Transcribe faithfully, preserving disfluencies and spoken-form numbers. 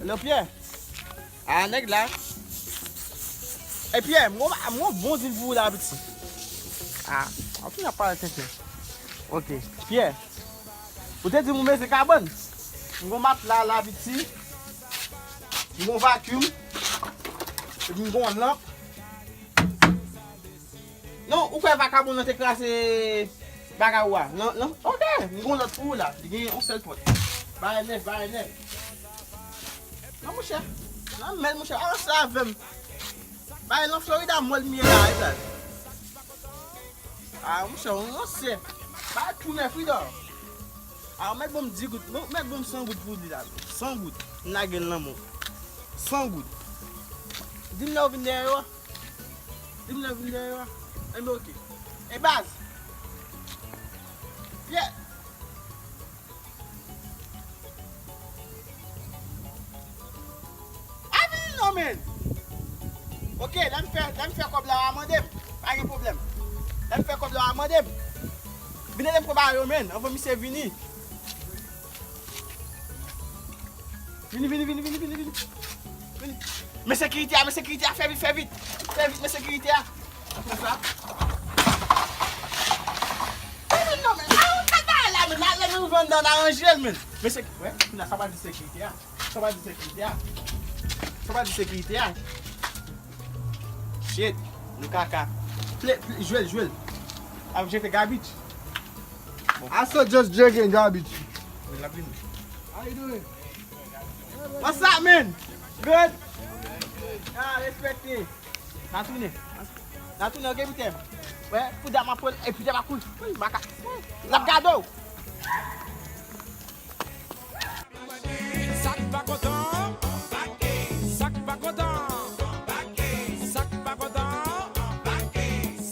Hello, Pierre. A, nèg la. E Pierre, m gon, m gon bon dil pou ou la, piti. A, anpil ap pale tenten. Ok. Pierre, ou te di m ou meze kabann. M gon matla la, piti. M gon vacuum. Epi m gon lanp. Non, ou kwè vakabon nan te kraze bagay ou a? Non, non. Ok, m gon lòt pou ou la. Li gen yon sèl pòt. Bagay nèf, bagay nèf. Non, monchè. Nan mèd, monchè. Avanse avè m. Bagay nan Florida, mwen, li ye la, e sa. A, monchè, yon sè. Bagay tou nèf, wi, dò. A, ou mèt ban m dis goud. Ou mèt ban m san goud pou li la. San goud. M lage l nan men w. San goud. Di m lè w vin dèyè yo. Di m lè w vin dèyè yo. Enben, ok. E baz. Pyè. A vini non, men. Ok, lè m fè, lè m fè kòb la, w a mande m. Pa gen pwoblèm. Lè m fè kòb la, w a mande m. Vin ede m pran bagay yo, men. Anvan misye vini. Vini, vini, vini, vini, vini, vini. Vini. Men sekirite a, men sekirite a, fè vit, fè vit. Fè vit, men sekirite a. Konsa. Vini non, men. A, ou ka bay la, men. Lè nou rive anndan, n aranje l, men. Men sek-, wè, kounye a, sa pral di sekirite a. Sa pral di sekirite a. Sa pral di sekirite a. Shit, nou kaka. Ple, ple, jwe l, jwe l. Ap jete garbage. I saw just drinking garbage. Men l ap vini. How you doing? What's up, man? Good? Ah, respekte. N a tounen. N a tounen, ok, Pitè? Wè, pou dam ap pran, e Pitè pa kouri. Wi, maka. L ap gade w.